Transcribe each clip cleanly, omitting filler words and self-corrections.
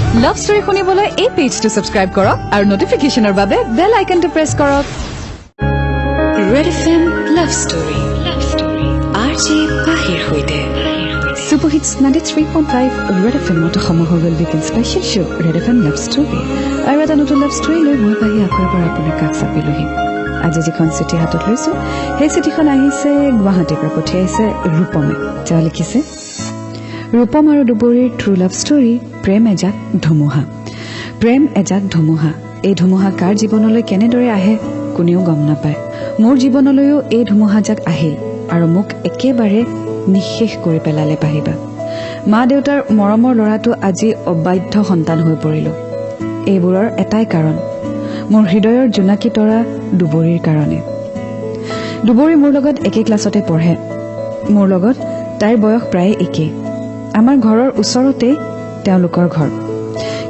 Love story শুনিবলৈ এই পেজটো subscribe কৰক আৰু নটিফিকেশ্যনৰ বাবে বেল আইকনটো প্ৰেছ কৰক। Red FM love story, love story, RJ পাহিৰ সৈতে। Super hits 93.5 red এফ এমত সময় হৈ গ'ল weekend special show Red FM love story। আৰু এটা নতুন লাভ ষ্টৰী লৈ মই পাহি আকৌ এবাৰ আপোনাৰ কাষ চাপিলোহি। আজি যিখন চিঠি হাতত লৈছো, সেই চিঠিখন আহিছে গুৱাহাটীৰ পৰা, পঠিয়াইছে ৰূপমে। তেওঁ লিখিছে, ৰূপম আৰু দুবৰীৰ ট্ৰু লাভ ষ্টৰী, প্ৰেম এজাক ধুমুহা। প্ৰেম এজাক ধুমুহা। এই ধুমুহা কাৰ জীৱনলৈ কেনেদৰে আহে কোনেও গম নাপায়। মোৰ জীৱনলৈও এই ধুমুহাজাক আহিল আৰু মোক একেবাৰে নিঃশেষ কৰি পেলালে। পাহিবা, মা দেউতাৰ মৰমৰ ল'ৰাটো আজি অবাধ্য সন্তান হৈ পৰিলো। এইবোৰৰ এটাই কাৰণ, মোৰ হৃদয়ৰ জোনাকী তৰা দুবৰীৰ কাৰণে। দুবৰী মোৰ লগত একে ক্লাছতে পঢ়ে। মোৰ লগত তাইৰ বয়স প্ৰায় একেই। আমাৰ ঘৰৰ ওচৰতেই তেওঁলোকৰ ঘৰ।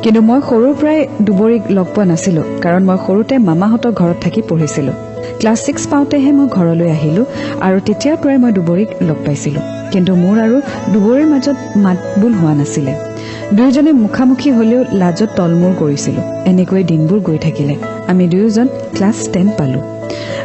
কিন্তু মই সৰুৰ পৰাই দুবৰীক লগ পোৱা নাছিলো, কাৰণ মই সৰুতে মামাহঁতৰ ঘৰত থাকি পঢ়িছিলো। ক্লাছ 6 পাওঁতেহে মই ঘৰলৈ আহিলো আৰু তেতিয়াৰ পৰাই মই দুবৰীক লগ পাইছিলো। কিন্তু মোৰ আৰু দুবৰীৰ মাজত মাত বোল হোৱা নাছিলে। দুয়োজনে মুখামুখি হলেও লাজত তলমূৰ কৰিছিলো। এনেকৈ দিনবোৰ গৈ থাকিলে। আমি দুয়োজন ক্লাছ 10 পালো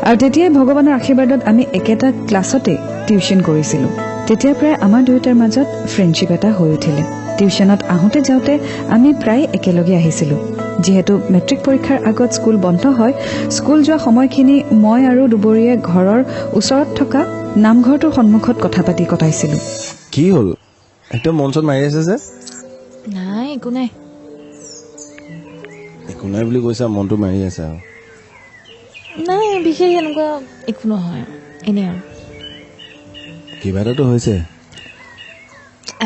আৰু তেতিয়াই ভগৱানৰ আশীৰ্বাদত আমি একেটা ক্লাছতে টিউচন কৰিছিলো। তেতিয়াৰ পৰাই আমাৰ দুয়োটাৰ মাজত ফ্ৰেণ্ডশ্বিপ এটা হৈ উঠিলে। টিউচনত আহোঁতে যাওঁতে আমি প্ৰায় একেলগে আহিছিলো। যিহেতু মেট্ৰিক পৰীক্ষাৰ আগত স্কুল বন্ধ হয়, স্কুল যোৱা সময়খিনি মই আৰু দুবৰীয়ে ঘৰৰ ওচৰত থকা নামঘৰটোৰ সন্মুখত কথা পাতি কটাইছিলো। কি হ'ল, একদম মন চন মাৰি আছে যে? নাই, একো নাই। একো নাই বুলি কৈছা, মনটো মাৰি আছে আৰু। নাই, বিশেষ এনেকুৱা একো নহয়, এনেই আৰু। কিবা এটাতো হৈছে।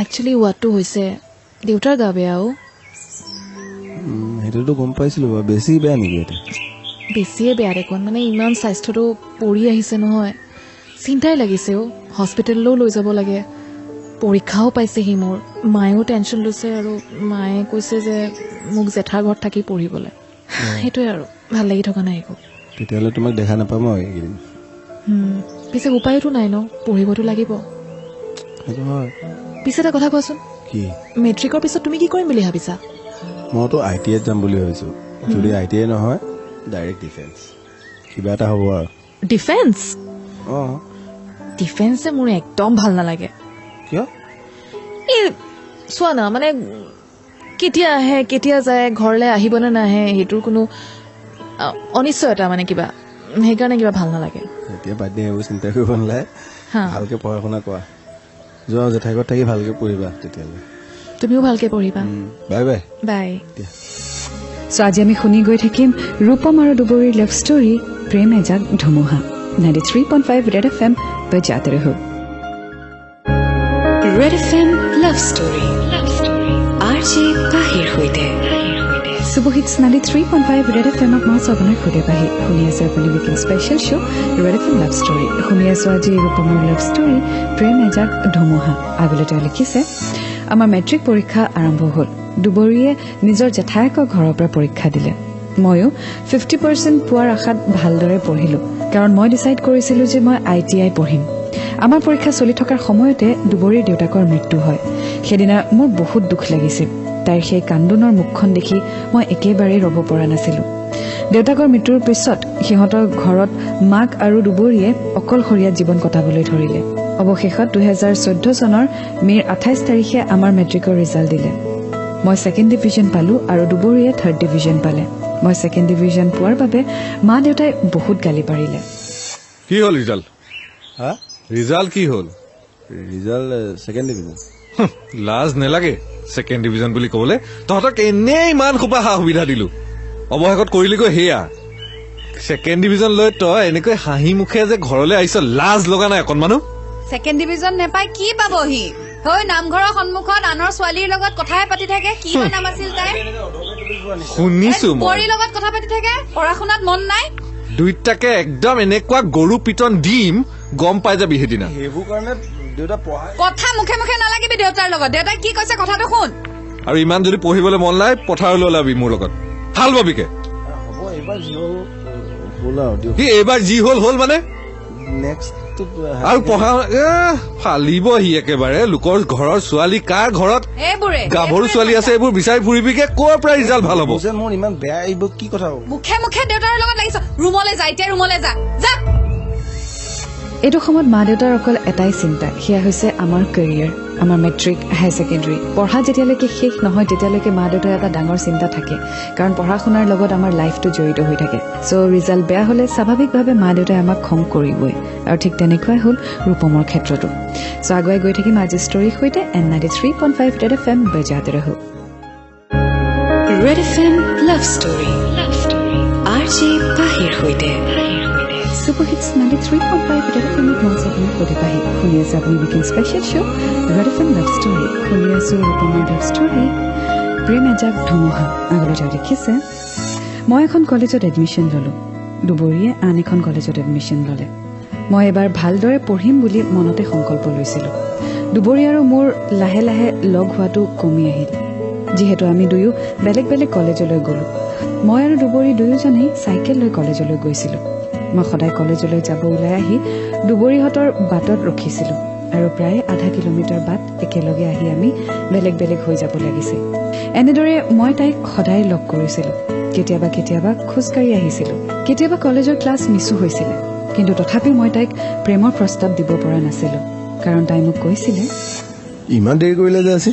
একচুৱেলি হোৱাটো হৈছে, দেউতাৰ গা বেয়া অ'। সেইটোতো গম পাইছিলো বাৰু। বেছি বেয়া নেকি এতিয়া? বেছিয়ে বেয়া দেখোন। মানে ইমান স্বাস্থ্যটো পৰি আহিছে নহয়, চিন্তাই লাগিছে অ'। হস্পিটেললৈও লৈ যাব লাগে। পৰীক্ষাও পাইছেহি মোৰ। মায়েও টেনশ্যন লৈছে আৰু মায়ে কৈছে যে মোক জেঠাৰ ঘৰত থাকি পঢ়িবলৈ। সেইটোৱে আৰু, ভাল লাগি থকা নাই একো। তেতিয়াহ'লে তোমাক দেখা নাপাম আৰু এইকেইদিন। পিছে উপায়োতো নাই ন, পঢ়িবতো লাগিব। সেইটো হয়। পিছে এটা কথা কোৱাচোন। কি? মেট্ৰিকৰ পিছত তুমি কি কৰিম বুলি ভাবিছা? মইতো আই টি আইত যাম বুলি ভাবিছো। যদি I T I নহয়, ডাইৰেক্ট ডিফেন্স কিবা এটা হ'ব আৰু। ডিফেন্স? অঁ। ডিফেন্সে মোৰ একদম ভাল নালাগে। কিয়? এই চোৱা না, মানে কেতিয়া আহে কেতিয়া যায়, ঘৰলৈ আহিবনে নাহে, সেইটোৰ কোনো অনিশ্চয়তা, মানে কিবা সেইকাৰণে কিবা ভাল নালাগে। এতিয়া বাদ দিয়া, এইবোৰ চিন্তা কৰিব নালাগে। ভালকে পঢ়া শুনা কৰা। যোৱা, জেঠাই ঘৰত থাকি ভালকে পঢ়িবা তেতিয়াহ'লে। তুমিও ভালকে পঢ়িবা। Bye bye. বাই। চ' আজি আমি শুনি গৈ থাকিম ৰূপম আৰু দুবৰীৰ লাভ ষ্টৰী, প্ৰেম এজাক ধুমুহা। 93.5 ৰেড এফ এম बजाते रहो। Red FM love story, love story, RJ পাহিৰ সৈতে। Super hits 93.5 red F এমত মই আছোঁ আপোনাৰ সৈতে পাহি। শুনি আছে আপুনি weekend special show Red FM love story। শুনি আছোঁ আজি ৰূপমৰ লাভ ষ্টৰী, প্ৰেম এজাক ধুমুহা। আগলৈ তেওঁ লিখিছে, আমাৰ মেট্ৰিক পৰীক্ষা আৰম্ভ হ'ল। দুবৰীয়ে নিজৰ জেঠায়েকৰ ঘৰৰ পৰা পৰীক্ষা দিলে। ময়ো 50% পোৱাৰ আশাত ভালদৰে পঢ়িলোঁ, কাৰণ মই ডিচাইড কৰিছিলোঁ যে মই I T I পঢ়িম। আমাৰ পৰীক্ষা চলি থকাৰ সময়তে দুবৰীৰ দেউতাকৰ মৃত্যু হয়। সেইদিনা মোৰ বহুত দুখ লাগিছিল। তাইৰ সেই কান্দোনৰ মুখখন দেখি মই একেবাৰেই ৰ'ব পৰা নাছিলো। দেউতাকৰ মৃত্যুৰ পিছত সিহঁতৰ ঘৰত মাক আৰু দুবৰীয়ে অকলশৰীয়া জীৱন কটাবলৈ ধৰিলে। অৱশেষত 2014 চনৰ মে'ৰ 28 তাৰিখে আমাৰ মেট্ৰিকৰ ৰিজাল্ট দিলে। মই ছেকেণ্ড ডিভিজন পালো আৰু দুবৰীয়ে থাৰ্ড ডিভিজন পালে। মই ছেকেণ্ড ডিভিজন পোৱাৰ বাবে মা দেউতাই বহুত গালি পাৰিলে। কি হ'ল ৰিজাল্ট? হা? ৰিজাল্ট কি হ'ল? Result second division. লাজ নেলাগে ছেকেণ্ড ডিভিজন বুলি কবলৈ? তহঁতক এনেই ইমান সোপা সা সুবিধা দিলো, অৱশেষত কৰিলিগৈ সেয়া। ছেকেণ্ড ডিভিজন লৈ তই এনেকৈ হাঁহি মুখে যে ঘৰলৈ আহিছ, লাজ লগা নাই অকণমানো? ছেকেণ্ড ডিভিজন নেপাই কি পাবহি হৈ? নামঘৰৰ সন্মুখত আনৰ ছোৱালীৰ লগত কথাহে পাতি থাকে। কি বা নাম আছিল তাই? শুনিছো মই। পৰীৰ লগত কথা পাতি থাকে, পঢ়া শুনাত মন নাই। দুইটাকে একদম এনেকুৱা গৰু পিটন দিম, গম পাই যাবি সেইদিনা। সেইবোৰ কাৰণে দেউতা পঢ়াই কথা মুখে মুখে নালাগিবি দেউতাৰ লগত। দেউতাই কি কৈছে কথাটো শুন। আৰু ইমান যদি পঢ়িবলৈ মন নাই, পথাৰলৈ ওলাবি মোৰ লগত, হাল বাবিকে। হ'ব, এইবাৰ যি হ'ল হ'ল আৰু দিয়ক। সি এইবাৰ যি হ'ল হ'ল মানে? আৰু পঢ়া ফালিবহি একেবাৰে। লোকৰ ঘৰৰ ছোৱালী, কাৰ ঘৰত গাভৰু ছোৱালী আছে এইবোৰ বিচাৰি ফুৰিবিকে, ক'ৰ পৰা ৰিজাল্ট ভাল হ'ব? মোৰ ইমান বেয়া এইবোৰ কি কথা মুখে মুখে দেউতাৰ লগত লাগিছ। ৰুমলৈ যা এতিয়া, ৰুমলৈ যা যা। এইটো সময়ত মা দেউতাৰ অকল এটাই চিন্তা, সেয়া হৈছে আমাৰ কেৰিয়াৰ, আমাৰ মেট্ৰিক, হায়াৰ ছেকেণ্ডেৰী পঢ়া যেতিয়ালৈকে শেষ নহয় তেতিয়ালৈকে মা দেউতাৰ এটা ডাঙৰ চিন্তা থাকে, কাৰণ পঢ়া শুনাৰ লগত আমাৰ লাইফটো জড়িত হৈ থাকে। চ' ৰিজাল্ট বেয়া হ'লে স্বাভাৱিকভাৱে মা দেউতাই আমাক খং কৰিবই, আৰু ঠিক তেনেকুৱাই হ'ল ৰূপমৰ ক্ষেত্ৰতো। চ' আগুৱাই গৈ থাকিম আজি ষ্টৰীৰ সৈতে। N 93.5 Red FM বজাতে ৰহো। Red FM love story, R J পাহিৰ সৈতে। Super Hits 93.5 Red FM ত মই আপোনাৰ সৈতে পাহি। শুনি আছে আপুনি weekend special show Red FM love story. শুনি আছো ৰূপমৰ লাভ ষ্টৰী, প্ৰেম এজাক ধুমুহা। আগলৈ তেওঁ লিখিছে, মই এখন কলেজত এডমিশ্যন ল'লোঁ, দুবৰীয়ে আন এখন কলেজত এডমিশ্যন ল'লে। মই এবাৰ ভালদৰে পঢ়িম বুলি মনতে সংকল্প লৈছিলোঁ। দুবৰী আৰু মোৰ লাহে লাহে লগ হোৱাটো কমি আহিল, যিহেতু আমি দুয়ো বেলেগ বেলেগ কলেজলৈ গ'লোঁ। মই আৰু দুবৰী দুয়োজনেই চাইকেল লৈ কলেজলৈ গৈছিলোঁ। মই সদায় কলেজলৈ যাব ওলাই আহি দুবৰীহঁতৰ বাটত ৰখিছিলোঁ আৰু প্ৰায় আধা কিলোমিটাৰ বাট একেলগে আহি আমি বেলেগ বেলেগ হৈ যাব লাগিছিল। এনেদৰে মই তাইক সদায় লগ কৰিছিলোঁ। কেতিয়াবা কেতিয়াবা খোজকাঢ়ি আহিছিলোঁ, কেতিয়াবা কলেজৰ ক্লাছ মিছো হৈছিলে, কিন্তু তথাপিও মই তাইক প্ৰেমৰ প্ৰস্তাৱ দিব পৰা নাছিলোঁ, কাৰণ তাই মোক কৈছিলে, ইমান দেৰি কৰিলে যে আজি?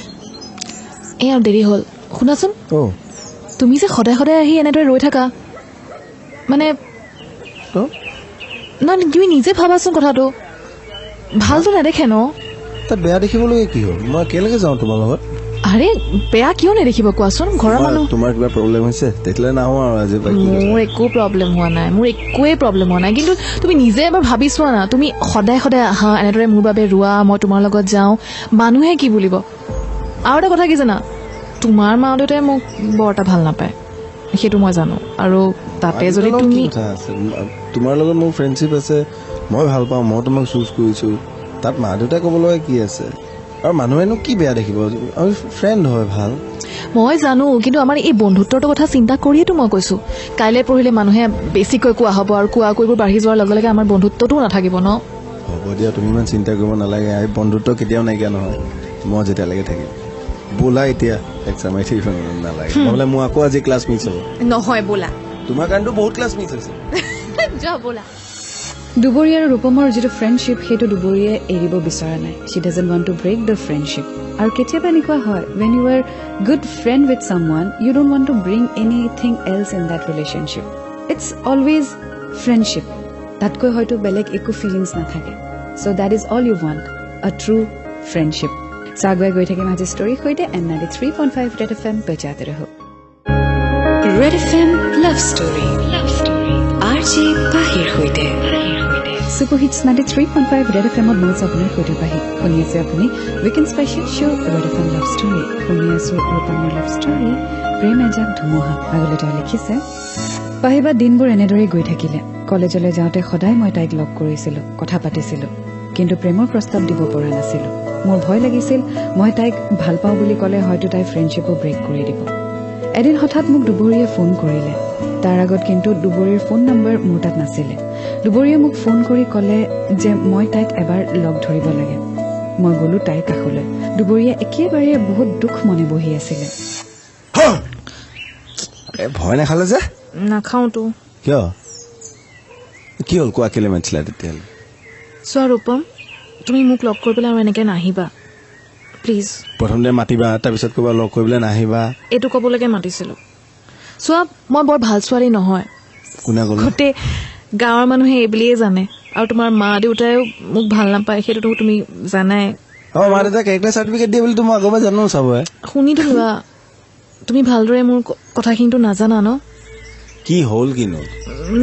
এই আৰু দেৰি হ'ল। শুনাচোন, তুমি যে সদায় সদায় আহি এনেদৰে ৰৈ থাকা, মানে নহয়, তুমি নিজে ভাবাচোন কথাটো, ভালতো নেদেখে ন? তাত বেয়া দেখিবলগীয়া কি হ'ল? মই কেনেকৈ যাওঁ তোমাৰ লগত? আৰে বেয়া কিয় নেদেখিব কোৱাচোন? ঘৰৰ মানুহ। তোমাৰ কিবা প্ৰব্লেম হৈছে তেতিয়াহ'লে নাহো আৰু আজি। মোৰ একো প্ৰব্লেম হোৱা নাই, মোৰ একোৱেই প্ৰব্লেম হোৱা নাই, কিন্তু তুমি নিজে এবাৰ ভাবি চোৱা না, তুমি সদায় সদায় আহা, এনেদৰে মোৰ বাবে ৰোৱা, মই তোমাৰ লগত যাওঁ, মানুহে কি বুলিব? আৰু এটা কথা কি জানা, তোমাৰ মা দেউতাই মোক বৰ এটা ভাল নাপায়, সেইটো মই জানো। আৰু তাতে যদি তুমি, তোমাৰ লগত মোৰ ফ্ৰেণ্ডশ্বিপ আছে, মই ভাল পাওঁ, মই তোমাক চুজ কৰিছোঁ, তাত মা দেউতাই ক'ব লগা কি আছে? আৰু মানুহেনো কি বেয়া দেখিব? আমি ফ্ৰেণ্ড হয়, ভাল। মই জানো, কিন্তু আমাৰ এই বন্ধুত্বটোৰ কথা চিন্তা কৰিয়েতো মই কৈছোঁ। কাইলৈ পঢ়িলে মানুহে বেছিকৈ কোৱা হ'ব, আৰু কোৱা কৈবোৰ বাঢ়ি যোৱাৰ লগে লগে আমাৰ বন্ধুত্বটোও নাথাকিব ন? হ'ব দিয়া, তুমি ইমান চিন্তা কৰিব নালাগে। এই বন্ধুত্ব কেতিয়াও নাইকিয়া নহয়, মই যেতিয়ালৈকে থাকিম। বোলা এতিয়া, এক্সাম মাৰি থাকিব নালাগে, নহ'লে মোৰ আকৌ আজি ক্লাছ মিছ হ'ব। নহয় বোলা, তোমাৰ কাৰণেতো বহুত ক্লাছ মিছ হৈছে। যোৱা বোলা। দুবৰী আৰু ৰূপমৰ যিটো ফ্ৰেণ্ডশ্বিপ, সেইটো দুবৰীয়ে এৰিব বিচৰা নাই। She doesn't want to break the friendship. আৰু কেতিয়াবা এনেকুৱা হয়, when you are good friend with someone, you don't want to bring anything else in that relationship. It's always friendship, তাতকৈ হয়তো বেলেগ একো ফিলিংছ নাথাকে। So that is all you want, a true friendship. So আগুৱাই গৈ থাকিম আজি ষ্টৰীৰ সৈতে। N 93.5 Red FM বজাতে ৰহো। Red FM love story, R J পাহিৰ সৈতে। Super Hits 93.5 Red FM ত মই আপোনাৰ সৈতে পাহি। শুনি আছে আপুনি weekend special show Red FM love story. শুনি আছো ৰূপমৰ লাভ ষ্টৰী, প্ৰেম এজাক ধুমুহা। আগলৈ তেওঁ লিখিছে, পাহিবা দিনবোৰ এনেদৰেই গৈ থাকিলে। কলেজলৈ যাওঁতে সদায় মই তাইক লগ কৰিছিলোঁ, কথা পাতিছিলোঁ, কিন্তু প্ৰেমৰ প্ৰস্তাৱ দিব পৰা নাছিলোঁ। মোৰ ভয় লাগিছিল, মই তাইক ভাল পাওঁ বুলি ক'লে হয়তো তাই ফ্ৰেণ্ডশ্বিপো ব্ৰেক কৰি দিব। এদিন হঠাৎ মোক দুবৰীয়ে ফোন কৰিলে। তাৰ আগত কিন্তু দুবৰীৰ ফোন নম্বৰ মোৰ তাত নাছিলে। দুবৰীয়ে মোক ফোন কৰি ক'লে যে মই তাইক এবাৰ লগ ধৰিব লাগে। মই গ'লো তাইৰ কাষলৈ। দুবৰীয়ে একেবাৰে বহুত দুখ মনে বহি আছিলে। ভয় নাখালে যে? নাখাওঁতো। কিয়? কি হ'ল কোৱা, কেলে মাতিছিলা তেতিয়াহ'লে? চোৱা ৰূপম, তুমি মোক লগ কৰিবলৈ আৰু এনেকৈ নাহিবা প্লিজ। প্ৰথমতে মাতিবা, তাৰপিছত ক'বা লগ কৰিবলৈ নাহিবা। এইটো ক'বলৈকে মাতিছিলোঁ। চোৱা, মই বৰ ভাল ছোৱালী নহয়, কোনে ক'লে? গোটেই গাঁৱৰ মানুহে এই বুলিয়ে জানে, আৰু তোমাৰ মা দেউতাইও মোক ভাল নাপায়, সেইটোতো তুমি জানাই। অঁ, মা দেউতাই কেৰেক্টাৰ চাৰ্টিফিকেট দিয়ে বুলি মই আগৰ পৰা জানো চবৰে। শুনিতো লোৱা, তুমি ভালদৰে মোৰ কথাখিনিতো নাজানা ন? কি হ'ল কিনো?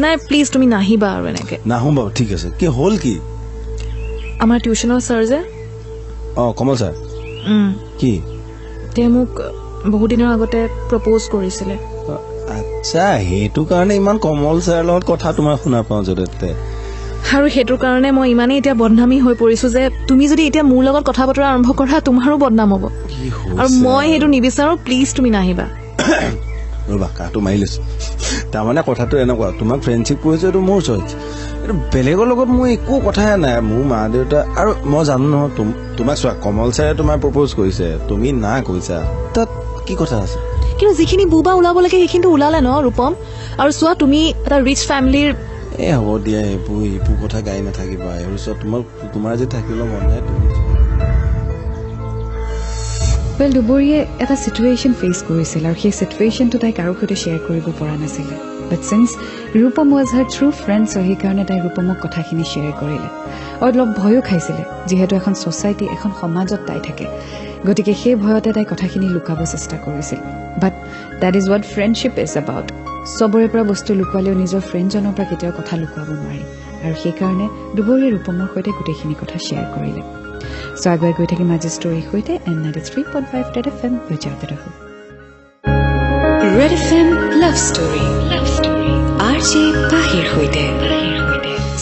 নাই প্লিজ, তুমি নাহিবা আৰু এনেকে। নাহো বাৰু, ঠিক আছে। কি হ'ল কি? আমাৰ টিউচনৰ ছাৰ যে, অঁ কমল ছাৰ, কি তেওঁ মোক বহুত দিনৰ আগতে প্ৰপ'জ কৰিছিলে। আচ্ছা, সেইটো কাৰণে ইমান কমল ছাৰৰ লগত কথা তোমাৰ শুনা পাওঁ য'তে ত'তে। আৰু সেইটোৰ কাৰণে মই ইমানেই এতিয়া বদনামী হৈ পৰিছো যে তুমি যদি এতিয়া মোৰ লগত কথা বতৰা আৰম্ভ কৰা, তোমাৰো বদনাম হ'ব, আৰু মই সেইটো নিবিচাৰো। প্লিজ তুমি নাহিবা। ৰ'বা, কাহটো মাৰি লৈছো। তাৰমানে কথাটো এনেকুৱা, তোমাক ফ্ৰেণ্ডশ্বিপ কৰিছো এইটো মোৰ চইচ, এইটো বেলেগৰ লগত মোৰ একো কথাই নাই। মোৰ মা দেউতা আৰু মই জানো নহয়, তোমাক চোৱা, কমল ছাৰে তোমাৰ প্ৰপ'জ কৰিছে, তুমি না কৈছা, তাত কি কথা আছে? কিন্তু যিখিনি বুবা ওলাব লাগে সেইখিনিতো ওলালে ন ৰূপম। আৰু চোৱা, তুমি এটা ৰিচ ফেমিলিৰ। এই হ'ব দিয়া, এইবোৰ কথা গাই নাথাকিবা। এইবোৰ চোৱা, তোমাৰ যে থাকিব মন নাই তুমি। ৱেল, দুবৰীয়ে এটা চিটুৱেশ্যন ফেচ কৰিছিল আৰু সেই চিটুৱেশ্যনটো তাই কাৰো সৈতে শ্বেয়াৰ কৰিব পৰা নাছিলে। But since Rupam was her true friend, so সেইকাৰণে তাই ৰূপমক কথাখিনি শ্বেয়াৰ কৰিলে। অলপ ভয়ো খাইছিলে, যিহেতু এখন ছ'চাইটি, এখন সমাজত তাই থাকে, গতিকে সেই ভয়তে তাই কথাখিনি লুকাব চেষ্টা কৰিছিল। But that is what friendship is about. চবৰে পৰা বস্তু লুকুৱালেও নিজৰ ফ্ৰেণ্ডজনৰ পৰা কেতিয়াও কথা লুকুৱাব নোৱাৰি, আৰু সেইকাৰণে দুবৰীয়ে ৰূপমৰ সৈতে গোটেইখিনি কথা শ্বেয়াৰ কৰিলে। চ' আগুৱাই গৈ থাকিম আজি ষ্টৰীৰ সৈতে। And 93.5 Red FM বজাতে ৰহো। Red FM love story, RJ পাহিৰ সৈতে।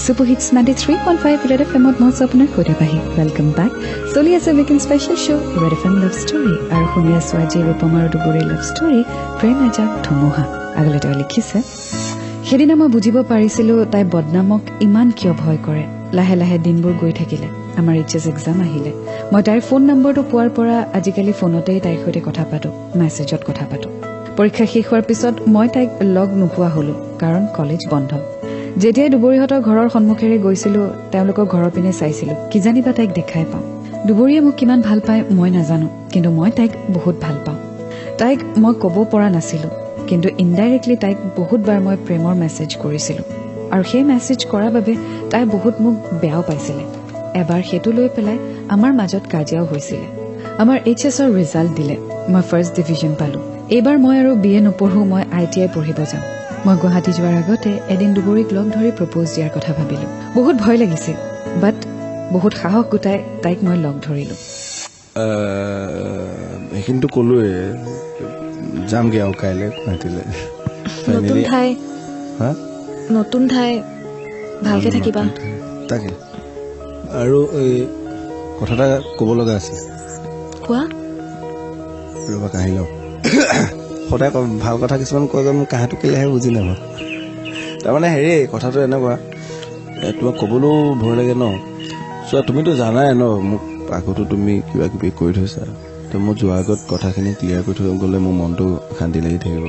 ছুপাৰ হিটছ 93.5 ৰেড এফ এমত মই আছোঁ আপোনাৰ সৈতে পাহি। Welcome back. চলি আছে weekend special show Red FM love story, আৰু শুনি আছোঁ আজি ৰূপম আৰু দুবৰীৰ লাভ ষ্টৰী, প্ৰেম এজাক ধুমুহা। আগলৈ তেওঁ লিখিছে, সেইদিনা মই বুজিব পাৰিছিলোঁ তাই বদনামক ইমান কিয় ভয় কৰে। লাহে লাহে দিনবোৰ গৈ থাকিলে, আমাৰ এইচ এছ এক্সাম আহিলে। মই তাইৰ ফোন নম্বৰটো পোৱাৰ পৰা আজিকালি ফোনতেই তাইৰ সৈতে কথা পাতোঁ, মেছেজত কথা পাতোঁ। পৰীক্ষা শেষ হোৱাৰ পিছত মই তাইক লগ নোপোৱা হ'লোঁ, কাৰণ কলেজ বন্ধ। যেতিয়াই দুবৰীহঁতৰ ঘৰৰ সন্মুখেৰে গৈছিলোঁ, তেওঁলোকৰ ঘৰৰ পিনে চাইছিলোঁ, কিজানিবা তাইক দেখাই পাওঁ। দুবৰীয়ে মোক কিমান ভাল পায় মই নাজানো, কিন্তু মই তাইক বহুত ভাল পাওঁ। তাইক মই ক'ব পৰা নাছিলোঁ, কিন্তু ইনডাইৰেক্টলি তাইক বহুতবাৰ মই প্ৰেমৰ মেছেজ কৰিছিলোঁ, আৰু সেই মেছেজ কৰাৰ বাবে তাই বহুত মোক বেয়াও পাইছিলে। এবাৰ সেইটো লৈ পেলাই আমাৰ মাজত কাজিয়াও হৈছিলে। আমাৰ এইচ এছৰ ৰিজাল্ট দিলে, মই ফাৰ্ষ্ট ডিভিজন পালোঁ। এইবাৰ মই আৰু বি এ নপঢ়োঁ, মই I T I পঢ়িব যাম। মই গুৱাহাটী যোৱাৰ আগতে এদিন দুবৰীক লগ ধৰি প্ৰপ'জ দিয়াৰ কথা ভাবিলোঁ। বহুত ভয় লাগিছিল, বাট বহুত সাহস গোটাই তাইক মই লগ ধৰিলোঁ। সেইখিনিতো ক'লোৱে, যামগৈ আৰু কাইলৈ গুৱাহাটীলৈ। নতুন ঠাই, নতুন ঠাই, ভালকে থাকিবা। তাকে। আৰু এই কথা এটা ক'ব লগা আছে। কোৱা। ৰ'বা, কাহি লওঁ। সদায় ভাল কথা কিছুমান কোৱা যায়, মোৰ কাহটো কেলেহে বুজি নাপাওঁ। তাৰমানে হেৰি, কথাটো এনেকুৱা, তোমাক ক'বলৈও ভয় লাগে ন। চোৱা, তুমিতো জানাই ন মোক, আগতো তুমি কিবা কিবি কৰি থৈছা, তো মই যোৱাৰ আগত কথাখিনি ক্লিয়াৰ কৰি থৈ গ'লে মোৰ মনটো শান্তি লাগি থাকিব।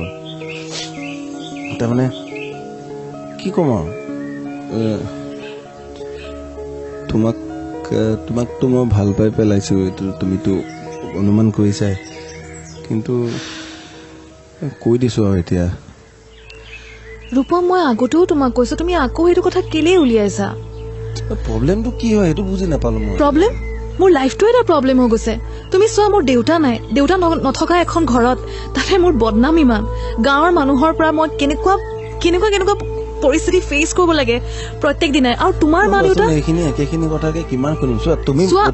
তাৰমানে কি ক'ম আৰু, তোমাকতো মই ভাল পাই পেলাইছোঁ, এইটো তুমিতো অনুমান কৰিছাই, কিন্তু কৈ দিছোঁ আৰু এতিয়া। ৰূপম, মই আগতেও তোমাক কৈছোঁ, তুমি আকৌ সেইটো কথা কেলেই উলিয়াইছা? প্ৰব্লেমটো কি হয় সেইটো বুজি নাপালো মই। প্ৰব্লেম? মোৰ লাইফটো এটা প্ৰব্লেম হৈ গৈছে। তুমি চোৱা, মোৰ দেউতা নাই, দেউতা নথকা এখন ঘৰত, তাতে মোৰ বদনাম ইমান, গাঁৱৰ মানুহৰ পৰা মই কেনেকুৱা কেনেকুৱা কেনেকুৱা পৰিস্থিতি ফেচ কৰিব লাগে প্ৰত্যেক দিনাই। আৰু তোমাৰ মা দেউতা এইখিনি একেখিনি কথাকে কিমান শুনিম। চোৱা,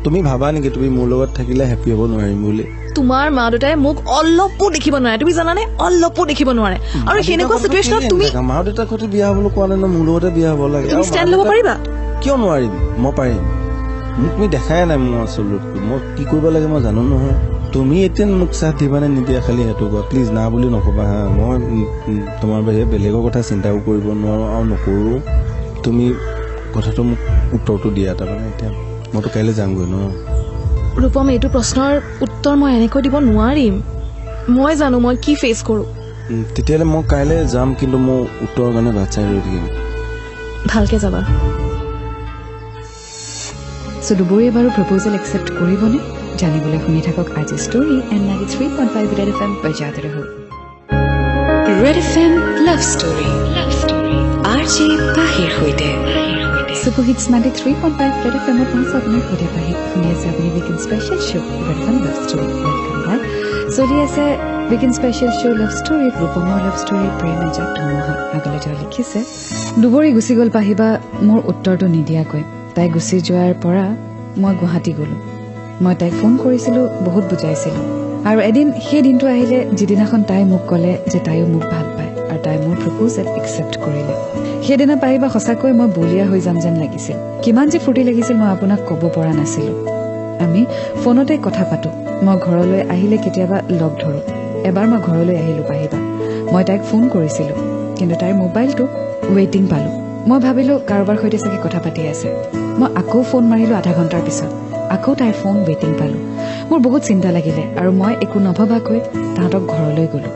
তুমি ভাবা নেকি তুমি মোৰ লগত থাকিলে হেপী হ'ব নোৱাৰিম বুলি? তোমাৰ মা দেউতাই মোক অলপো দেখিব নোৱাৰে, তুমি জানানে, অলপো দেখিব নোৱাৰে। আৰু সেনেকুৱা চিটুৱেশ্যনত তুমি মা দেউতাৰ সৈতে বিয়া হ'বলৈ কোৱা নাই ন, মোৰ লগতে বিয়া হ'ব লাগে। তুমি ষ্টেণ্ড ল'ব পাৰিবা? কিয় নোৱাৰিম? মই পাৰিম। মোক তুমি দেখাই নাই মোৰ আচল ৰূপটো, মই কি কৰিব লাগে মই জানো নহয়। তুমি এতিয়া মোক চাহ দিবানে নিদিয়া খালি সেইটো কোৱা, প্লিজ। না বুলি নক'বা হা। মই তোমাৰ বাহিৰে বেলেগৰ কথা চিন্তাও কৰিব নোৱাৰোঁ আৰু নকৰোঁ। তুমি কথাটো মোক উত্তৰটো দিয়া। তাৰমানে এতিয়া মইতো কাইলৈ যামগৈ ন। ৰূপম, এইটো প্ৰশ্নৰ উত্তৰ মই এনেকৈ দিব নোৱাৰিম। মই জানো মই কি ফেচ কৰোঁ। তেতিয়াহ'লে মই কাইলৈ যাম, কিন্তু মোৰ উত্তৰৰ কাৰণে বাট চাই ৰৈ থাকিম। ভালকে যাবা। চ' দুবৰীয়ে বাৰু প্ৰপ'জেল একচেপ্ট কৰিবনে? জানিবলৈ শুনি থাকক আজি story and 93.5 Red FM বজাতে ৰহো। Red FM love story, RJ পাহিৰ সৈতে। ছুপাৰ হিটছ 93.5 ৰেড এফ এমত মই আপোনাৰ সৈতে পাহি। শুনি আছে আপুনি weekend special show Red FM love story. Welcome back. চলি আছে উইকেণ্ড স্পেচিয়েল শ্ব' লাভ ষ্টৰীত ৰূপমৰ লাভ ষ্টৰী, প্ৰেম এজাক ধুমুহা। আগলৈ তেওঁ লিখিছে, দুবৰী গুচি গ'ল পাহিবা, মোৰ উত্তৰটো নিদিয়াকৈ। তাই গুচি যোৱাৰ পৰা মই গুৱাহাটী গ'লোঁ। মই তাইক ফোন কৰিছিলোঁ, বহুত বুজাইছিলোঁ, আৰু এদিন সেই দিনটো আহিলে যিদিনাখন তাই মোক ক'লে যে তাইও মোক ভাল পায় আৰু তাই মোৰ প্ৰপ'জেল একচেপ্ট কৰিলে। সেইদিনা পাৰিবা সঁচাকৈ মই বলিয়া হৈ যাম যেন লাগিছিল। কিমান যে ফূৰ্তি লাগিছিল মই আপোনাক ক'ব পৰা নাছিলোঁ। আমি ফোনতে কথা পাতোঁ। মই ঘৰলৈ আহিলে কেতিয়াবা লগ ধৰোঁ। এবাৰ মই ঘৰলৈ আহিলোঁ পাহিবা, মই তাইক ফোন কৰিছিলোঁ, কিন্তু তাইৰ মোবাইলটো ৱেইটিং পালোঁ। মই ভাবিলোঁ কাৰোবাৰ সৈতে চাগে কথা পাতি আছে। মই আকৌ ফোন মাৰিলোঁ আধা ঘণ্টাৰ পিছত, আকৌ তাইৰ ফোন ৱেইটিং পালোঁ। মোৰ বহুত চিন্তা লাগিলে আৰু মই একো নভবাকৈ তাহাঁতক ঘৰলৈ গ'লোঁ।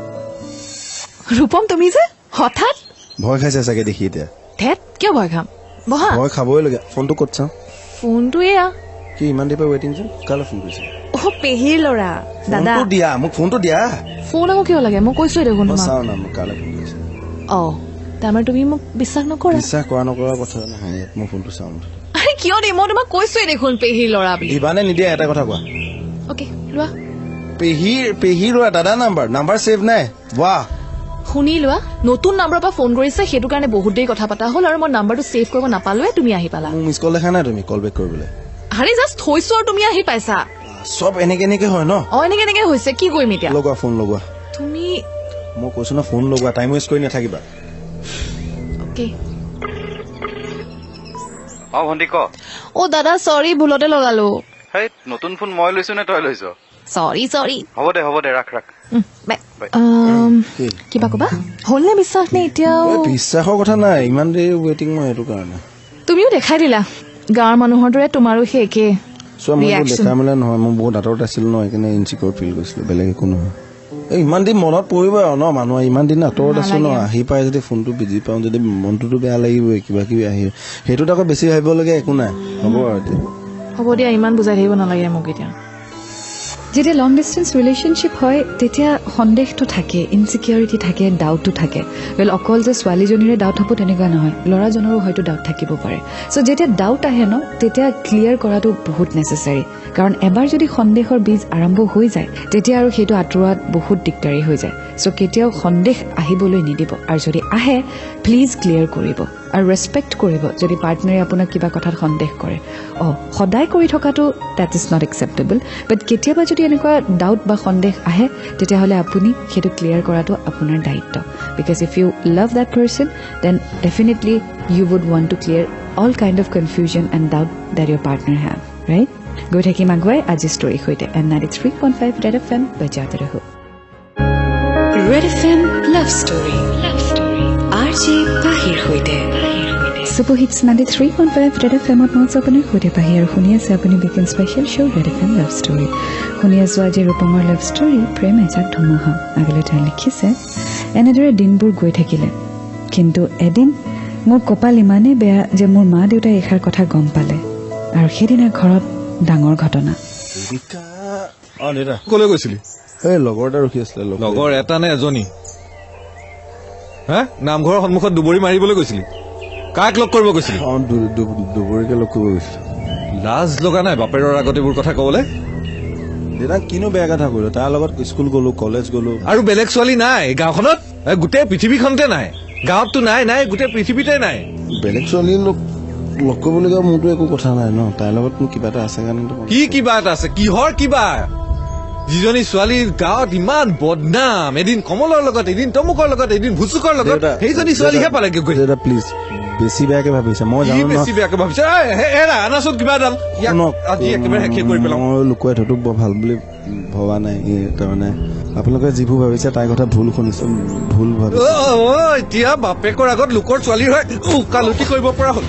ৰূপম, তুমি যে হঠাৎ ভয় খাইছে চাগে দেখি এতিয়া। ধেত, কিয় ভয় খাম, বহা। ভয় খাবই লাগে। ফোনটো ক'ত চাওঁ? ফোনটো এয়া। কি ইমান দেৰি পৰা ৱেইটিং যে? কালৈ ফোন কৰিছে? অ পেহীৰ ল'ৰা দাদা। ফোনটো দিয়া, মোক ফোনটো দিয়া। ফোন আকৌ কিয় লাগে? মই কৈছোৱে দেখোন তোমাক। চাওঁ না, মোক কালৈ ফোন কৰিছে। অ, তাৰমানে তুমি মোক বিশ্বাস নকৰা? বিশ্বাস কৰা নকৰা কথা নহয়, ইয়াত মই ফোনটো চাওঁ। আৰে কিয় দিম, মই তোমাক কৈছোৱে দেখোন পেহীৰ ল'ৰা বুলি। দিবা নে নিদিয়া এটা কথা কোৱা। অ'কে লোৱা। পেহীৰ ল'ৰা দাদা, নাম্বাৰ ছেভ নাই। বাহ, শুনি লোৱা, নতুন নাম্বাৰৰ পৰা ফোন কৰিছে, সেইটো কাৰণে বহুত দেৰি কথা পতা হ'ল আৰু মই নাম্বাৰটো ছেভ কৰিব নাপালোৱে, তুমি আহি পালা। মোক মিছ কল দেখা নাই তুমি কল বেক কৰিবলৈ? আৰে জাষ্ট থৈছো আৰু তুমি আহি পাইছা। চব এনেকে এনেকে হয় ন? অ, এনেকে এনেকে হৈছে, কি কৰিম এতিয়া? লগোৱা ফোন, লগোৱা তুমি। মই কৈছো ন ফোন লগোৱা, টাইম ৱেষ্ট কৰি নাথাকিবা। অ'কে। অ ভণ্টি ক। অ দাদা চৰি, ভুলতে লগালো। হেই, নতুন ফোন মই লৈছো নে তই লৈছ? চৰি চৰি। হ'ব দে, হ'ব দে, ৰাখ ৰাখ। কিবা কবা হ'ল নে বিশ্বাস নে এতিয়াও? বিশ্বাসৰ কথা নাই, ইমান দেৰি ৱেইটিং মই সেইটো কাৰণে। তুমিও দেখাই দিলা গাঁৱৰ মানুহৰ দৰে, তোমাৰো সেই একেই। চোৱা, মই দেখা মেলা নহয়, মই বহুত আঁতৰত আছিলো ন, সেইকাৰণে ইনচিকিউৰ ফিল কৰিছিলো, বেলেগ একো নহয়। এই ইমান দিন মনত পৰিব আৰু ন, মানুহ ইমান দিন আঁতৰত আছো ন, আহি পাই যদি ফোনটো বিজি পাওঁ যদি মনটোতো বেয়া লাগিবই, কিবা কিবি আহি সেইটোত আকৌ বেছি ভাবিবলগীয়া একো নাই। হ'ব আৰু এতিয়া হ'ব দিয়া, ইমান বুজাই থাকিব নালাগে মোক এতিয়া। যেতিয়া লং ডিষ্টেঞ্চ ৰিলেশ্যনশ্বিপ হয় তেতিয়া সন্দেহটো থাকে, ইনচিকিউৰিটি থাকে, ডাউটটো থাকে। ৱেল, অকল যে ছোৱালীজনীৰে ডাউট হ'ব তেনেকুৱা নহয়, ল'ৰাজনৰো হয়তো ডাউট থাকিব পাৰে। চ' যেতিয়া ডাউট আহে ন, তেতিয়া ক্লিয়াৰ কৰাটো বহুত নেচেচাৰী, কাৰণ এবাৰ যদি সন্দেহৰ বীজ আৰম্ভ হৈ যায় তেতিয়া আৰু সেইটো আঁতৰোৱাত বহুত দিগদাৰী হৈ যায়। চ' কেতিয়াও সন্দেহ আহিবলৈ নিদিব, আৰু যদি আহে প্লিজ ক্লিয়াৰ কৰিব আৰু ৰেচপেক্ট কৰিব যদি পাৰ্টনাৰে আপোনাক কিবা কথাত সন্দেহ কৰে। সদায় কৰি থকাটো that is not acceptable, but কেতিয়াবা যদি এনেকুৱা ডাউট বা সন্দেহ আহে তেতিয়াহ'লে আপুনি সেইটো ক্লিয়াৰ কৰাটো আপোনাৰ দায়িত্ব। Because if you love that person then definitely you would want to clear all kind of confusion and doubt that your partner have, right? গৈ থাকিম আগুৱাই আজি ষ্টৰীৰ সৈতে। And 93.5 red F M বজাতে ৰহো। Red F M love story, R J পাহিৰ সৈতে। Super hits 93.5 red F এমত মই আপোনাৰ সৈতে পাহি, আৰু শুনি আছে আপুনি weekend special show red F M love story. শুনি আছোঁ আজি ৰূপমৰ লাভ ষ্টৰী, প্ৰেম এজাক ধুমুহা। আগলৈ তেওঁ লিখিছে, এনেদৰে দিনবোৰ গৈ থাকিলে, কিন্তু এদিন মোৰ কপাল ইমানেই বেয়া যে মোৰ মা দেউতাই এইষাৰ কথা গম পালে, আৰু সেইদিনা ঘৰত ডাঙৰ ঘটনা। ক'লৈ গৈছিলি? এই লগৰ এটা ৰখি আছিলে। লগৰ এটা নে এজনী? হা, নামঘৰৰ সন্মুখত দুবৰি মাৰিবলৈ গৈছিলি? কাক লগ কৰিব গৈছিলি? অ, দুবৰিকে লগ কৰিব গৈছিলো। লাজ লগা নাই বাপেৰৰ আগত এইবোৰ কথা ক'বলৈ? দেউতা কিনো বেয়া কথা কৰিলো, তাৰ লগত স্কুল গলো, কলেজ গলো। আৰু বেলেগ ছোৱালী নাই গাঁওখনত? গোটেই পৃথিৱীখনতে নাই, গাঁৱততো নাই নাই, গোটেই পৃথিৱীতে নাই। বেলেগ ছোৱালী লগ কৰিবলগীয়া মোৰতো একো কথা নাই ন, তাইৰ লগত মোৰ কিবা এটা আছে কাৰণে। কি কিবা এটা আছে? কিহৰ কিবা? যিজনী ছোৱালী গাঁৱত ইমান বদনাম, এদিন কমলৰ লগত, এদিন তমুকৰ লগত, এদিন ভুচুকৰ লগত, সেইজনী ছোৱালীহে পালেগৈ গৈ। দেউতা প্লিজ, বেছি বেয়াকে ভাবিছে। মই জানো বেছি বেয়াকে ভাবিছে। এৰা আনাচোন কিবা এডাল, আজি একেবাৰে শেষে কৰি পেলাওঁ। মই লুকুৱাই থোৱাটো বৰ ভাল বুলি ভবা নাই, তাৰমানে আপোনালোকে যিবোৰ ভাবিছে তাইৰ কথা ভুল শুনিছে, ভুল ভাবিছে। এতিয়া বাপেকৰ আগত লোকৰ ছোৱালীৰ হৈ ওকালতি কৰিব পৰা হ'ল,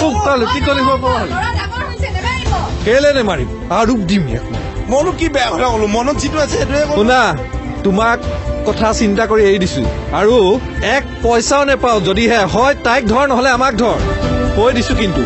ওকালতি কৰিব পৰা হ'ল। কেলে নেমাৰিম আৰু দিম ইয়াক। মইনো কি বেয়া কথা ক'লো? মনত যিটো আছে সেইটোৱে ক'লো। শুনা, তোমাক কথা চিন্তা কৰি এৰি দিছো, আৰু এক পইচাও নেপাওঁ যদিহে হয় তাইক ধৰ, নহ'লে আমাক ধৰ, কৈ দিছো কিন্তু।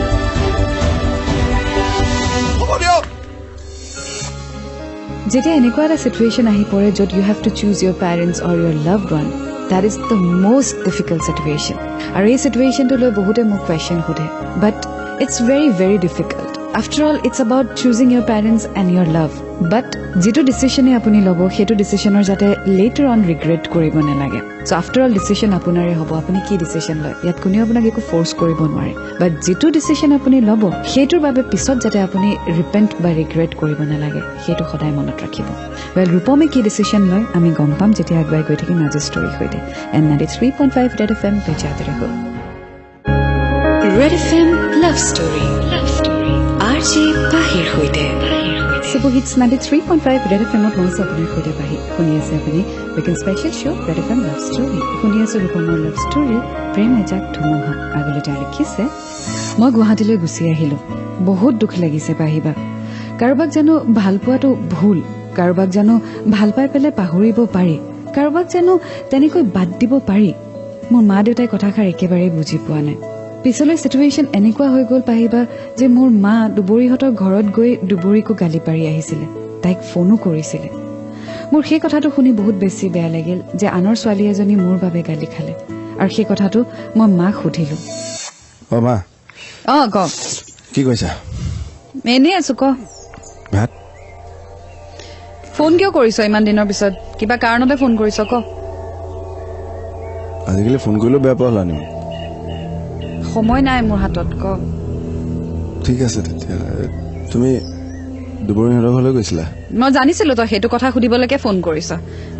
যেতিয়া এনেকুৱা এটা চিটুৱেশ্যন আহি পৰে য'ত you have to choose your parents or your loved one, that is the most difficult situation. আৰু এই চিটুৱেশ্যনটো লৈ বহুতে মোক কুৱেশ্যন সোধে, but it's very very difficult. After all, it's about choosing your parents and your love. But যিটো ডিচিশ্যনে আপুনি ল'ব সেইটো ডিচিশ্যনৰ যাতে লেটাৰ অন ৰিগ্ৰেট কৰিব নালাগে। চ' আফটাৰ অল ডিচিশ্যন আপোনাৰে হ'ব, আপুনি কি ডিচিশ্যন লয় ইয়াত কোনেও আপোনাক একো ফ'ৰ্চ কৰিব নোৱাৰে। বাট যিটো ডিচিশ্যন আপুনি ল'ব সেইটোৰ বাবে পিছত যাতে আপুনি ৰিপেণ্ট বা ৰিগ্ৰেট কৰিব নালাগে, সেইটো সদায় মনত ৰাখিব। ৱেল, ৰূপমে কি ডিচিশ্যন লয় আমি গম পাম যেতিয়া আগুৱাই গৈ থাকিম আজিৰ ষ্টৰীৰ সৈতে। And 93.5 red F M বজাতে ৰহো। Red F M love story, R J পাহিৰ সৈতে। Super Hits 93.5 Red এফএমত মই আছোঁ আপোনাৰ সৈতে পাহি। শুনি আছে আপুনি weekend special show Red FM love story. শুনি আছোঁ ৰূপমৰ লাভ ষ্টৰী প্ৰেম এজাক ধুমুহা। আগলৈ তেওঁ লিখিছে, মই গুৱাহাটীলৈ গুচি আহিলোঁ। বহুত দুখ লাগিছে পাহিবা। কাৰোবাক জানো ভাল পোৱাটো ভুল? কাৰোবাক জানো ভাল পাই পেলাই পাহৰিব পাৰি? কাৰোবাক জানো তেনেকৈ বাদ দিব পাৰি? মোৰ মা দেউতাই কথাষাৰ একেবাৰেই বুজি পোৱা নাই। পিছলৈ চিটুৱেশ্যন এনেকুৱা হৈ গ'ল পাহিবা যে মোৰ মা দুবৰীহঁতৰ ঘৰত গৈ দুবৰীকো গালি পাৰি আহিছিলে, তাইক ফোনো কৰিছিলে। মোৰ সেই কথাটো শুনি বহুত বেছি বেয়া লাগিল যে আনৰ ছোৱালী এজনী মোৰ বাবে গালি খালে। আৰু সেই কথাটো মই মাক সুধিলোঁ। অ মা। অ ক। কি কৈছা? এনেই আছো, ক। ভাত? ফোন কিয় কৰিছ ইমান দিনৰ পিছত? কিবা কাৰণতে ফোন কৰিছ, ক। আজিকালি ফোন কৰিলেও বেয়া পোৱা হ'লা নেকি? সময় নাই মোৰ হাতত, ক। ঠিক আছে তেতিয়াহ'লে। তুমি দুবৰীহঁতৰ ঘৰলৈ গৈছিলা? মই জানিছিলো তই সেইটো কথা সুধিবলৈকে ফোন কৰিছ।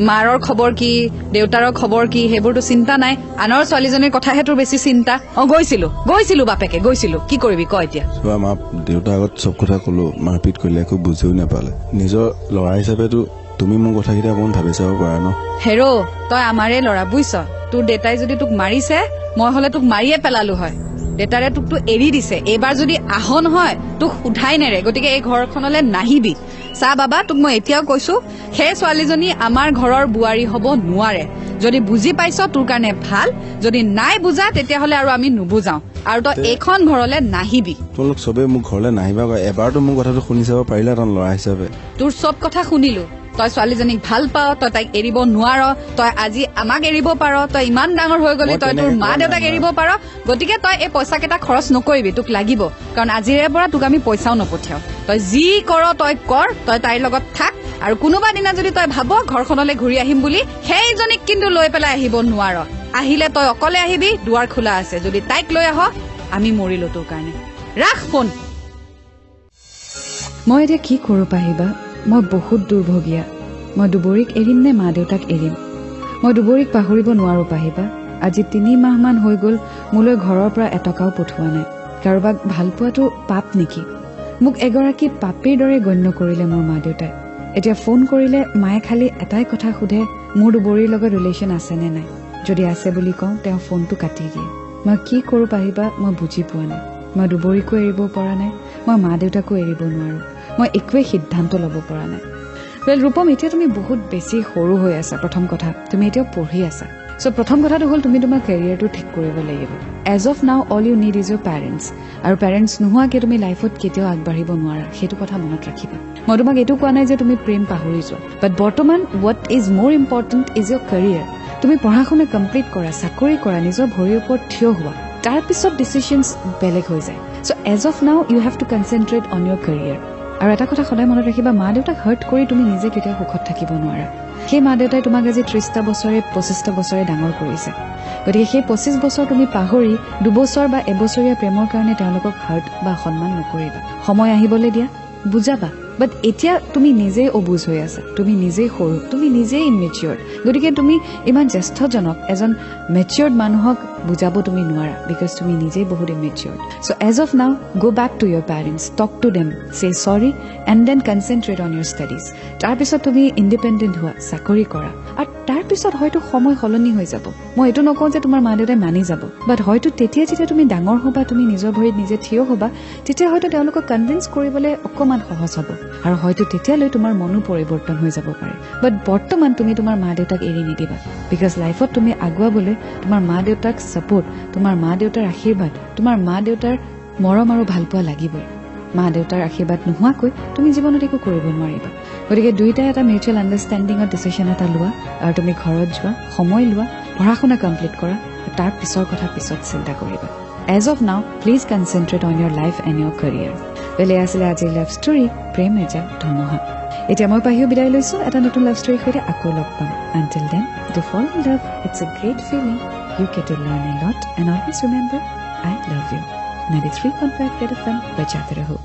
মাৰৰ খবৰ কি, দেউতাৰৰ খবৰ কি, সেইবোৰতো চিন্তা নাই। আনৰ ছোৱালীজনীৰ কথাহে তোৰ বেছি চিন্তা। অ গৈছিলো, গৈছিলো বাপেকে গৈছিলো। কি কৰিবি ক এতিয়া? চোৱা মা, দেউতাৰ আগত চব কথা ক'লো, মাৰপিট কৰিলে, একো বুজিও নাপালে। নিজৰ ল'ৰা হিচাপেতো তুমি মোৰ কথাকেইটা অকণমান ভাবি চাব পাৰা ন? হেৰ, তই আমাৰে ল'ৰা বুজিছ। তোৰ দেউতাই যদি তোক মাৰিছে, মই হলে তোক মাৰিয়ে পেলালো হয়। দেউতাৰে তোকতো এৰি দিছে। এইবাৰ যদি আহ নহয় তোক সোধাই নেৰে। গতিকে এই ঘৰখনলৈ নাহিবি। চা বাবা, তোক মই এতিয়াও কৈছো, সেই ছোৱালীজনী আমাৰ ঘৰৰ বোৱাৰী হব নোৱাৰে। যদি বুজি পাইছ তোৰ কাৰণে ভাল, যদি নাই বুজা তেতিয়াহ'লে আৰু আমি নুবুজাও। আৰু তই এইখন ঘৰলৈ নাহিবি। তোমালোক চবেই মোৰ ঘৰলৈ নাহিবা কয়, এবাৰতো মোৰ কথাটো শুনি চাব পাৰিলা তই ল'ৰা হিচাপে। তোৰ চব কথা শুনিলো। তই ছোৱালীজনীক ভাল পাৱ, তই তাইক এৰিব নোৱাৰ, তই আজি আমাক এৰিব পাৰ, তই ইমান ডাঙৰ হৈ গলি, তই তোৰ মা দেউতাক এৰিব পাৰ। গতিকে তই এই পইচা কেইটা খৰচ নকৰিবি, তোক লাগিব। কাৰণ আজিৰে পৰা তোক আমি পইচাও নপঠিয়াও। তই যি কৰ তই কৰ, তই তাইৰ লগত থাক। আৰু কোনোবা দিনা যদি তই ভাব ঘৰখনলৈ ঘূৰি আহিম বুলি, সেইজনীক কিন্তু লৈ পেলাই আহিব নোৱাৰ। আহিলে তই অকলে আহিবি, দুৱাৰ খোলা আছে। যদি তাইক লৈ আহ, আমি মৰিলো তোৰ কাৰণে। ৰাখ ফোন। মই এতিয়া কি কৰোঁ পাহিবা? মই বহুত দুৰ্ভগীয়া। মই দুবৰীক এৰিম নে মা দেউতাক এৰিম? মই দুবৰীক পাহৰিব নোৱাৰোঁ পাহিবা। আজি 3 মাহমান হৈ গ'ল, মোলৈ ঘৰৰ পৰা এটকাও পঠোৱা নাই। কাৰোবাক ভাল পোৱাটো পাপ নেকি? মোক এগৰাকী পাপীৰ দৰে গণ্য কৰিলে মোৰ মা দেউতাই। এতিয়া ফোন কৰিলে মায়ে খালি এটাই কথা সোধে, মোৰ দুবৰীৰ লগত ৰিলেশ্যন আছে নে নাই। যদি আছে বুলি কওঁ, তেওঁ ফোনটো কাটি দিয়ে। মই কি কৰোঁ পাহিবা, মই বুজি পোৱা নাই। মই দুবৰীকো এৰিব পৰা নাই, মই মা দেউতাকো এৰিব নোৱাৰোঁ। মই একোৱেই সিদ্ধান্ত ল'ব পৰা নাই। ৱেল ৰূপম, এতিয়া তুমি বহুত বেছি সৰু হৈ আছা। প্ৰথম কথা, তুমি এতিয়াও পঢ়ি আছা। চ' প্ৰথম কথাটো হ'ল তুমি তোমাৰ কেৰিয়াৰটো ঠিক কৰিব লাগিব। As of now all you need is your parents. আৰু পেৰেণ্টছ নোহোৱাকৈ তুমি লাইফত কেতিয়াও আগবাঢ়িব নোৱাৰা, সেইটো কথা মনত ৰাখিবা। মই তোমাক এইটো কোৱা নাই যে তুমি প্ৰেম পাহৰি যোৱা, বাট বৰ্তমান what is more important is your career. তুমি পঢ়া শুনা কমপ্লিট কৰা, চাকৰি কৰা, নিজৰ ভৰিৰ ওপৰত থিয় হোৱা, তাৰপিছত ডিচিশ্যনছ বেলেগ হৈ যায়। So as of now you have to concentrate on your career. আৰু এটা কথা সদায় মনত ৰাখিবা, মা দেউতাক হাৰ্ট কৰি তুমি নিজে কেতিয়াও সুখত থাকিব নোৱাৰা। সেই মা দেউতাই তোমাক আজি 30টা বছৰে 25টা বছৰে ডাঙৰ কৰিছে। গতিকে সেই 25 বছৰ তুমি পাহৰি 2 বছৰ বা এবছৰীয়া প্ৰেমৰ কাৰণে তেওঁলোকক হাৰ্ট বা সন্মান নকৰিবা। সময় আহিবলৈ দিয়া, বুজাবা। বাট এতিয়া তুমি নিজেই অবুজ হৈ আছা, তুমি নিজেই সৰু, তুমি নিজেই ইমেচিয়ৰ্ড। গতিকে তুমি ইমান জ্যেষ্ঠজনক, এজন মেচিয়ৰ্ড মানুহক বুজাব তুমি নোৱাৰা, because তুমি নিজেই বহুত immatured. So as of now go back to your parents, talk to them, say sorry and then concentrate on your studies. তাৰপিছত তুমি ইণ্ডিপেণ্ডেণ্ট হোৱা, চাকৰি কৰা, আৰু তাৰপিছত হয়তো সময় সলনি হৈ যাব। মই এইটো নকওঁ যে তোমাৰ মা দেউতাই মানি যাব, বাট হয়তো তেতিয়া যেতিয়া তুমি ডাঙৰ হ'বা, তুমি নিজৰ ভৰিত নিজে থিয় হ'বা, তেতিয়া হয়তো তেওঁলোকক কনভিন্স কৰিবলৈ অকণমান সহজ হ'ব। আৰু হয়তো তেতিয়ালৈ তোমাৰ মনো পৰিৱৰ্তন হৈ যাব পাৰে। বাট বৰ্তমান তুমি তোমাৰ মা দেউতাক এৰি নিদিবা, because লাইফত তুমি আগুৱাবলৈ তোমাৰ মা দেউতাক ছাপোৰ্ট, তোমাৰ মা দেউতাৰ আশীৰ্বাদ, তোমাৰ মা দেউতাৰ মৰম আৰু ভালপোৱা লাগিবই। মা দেউতাৰ আশীৰ্বাদ নোহোৱাকৈ তুমি জীৱনত একো কৰিব নোৱাৰিবা। গতিকে দুয়োটাই এটা মিউচুৱেল আণ্ডাৰষ্টেণ্ডিঙত ডিচিশ্যন এটা লোৱা আৰু তুমি ঘৰত যোৱা, সময় লোৱা, পঢ়া শুনা কমপ্লিট কৰা, তাৰ পিছৰ কথা পিছত চিন্তা কৰিবা। As of now please concentrate on your life and your career. বেলেগ আছিলে আজিৰ লাভ ষ্টৰী প্ৰেম এজাক ধুমুহা। এতিয়া মই পাহিও বিদায় লৈছোঁ। এটা নতুন লাভ ষ্টৰীৰ সৈতে আকৌ লগ পাম। Until then, do fall in love. It's a great feeling. You get to learn a lot and always remember, I love you. 93.5 Red FM, बजाते रहो।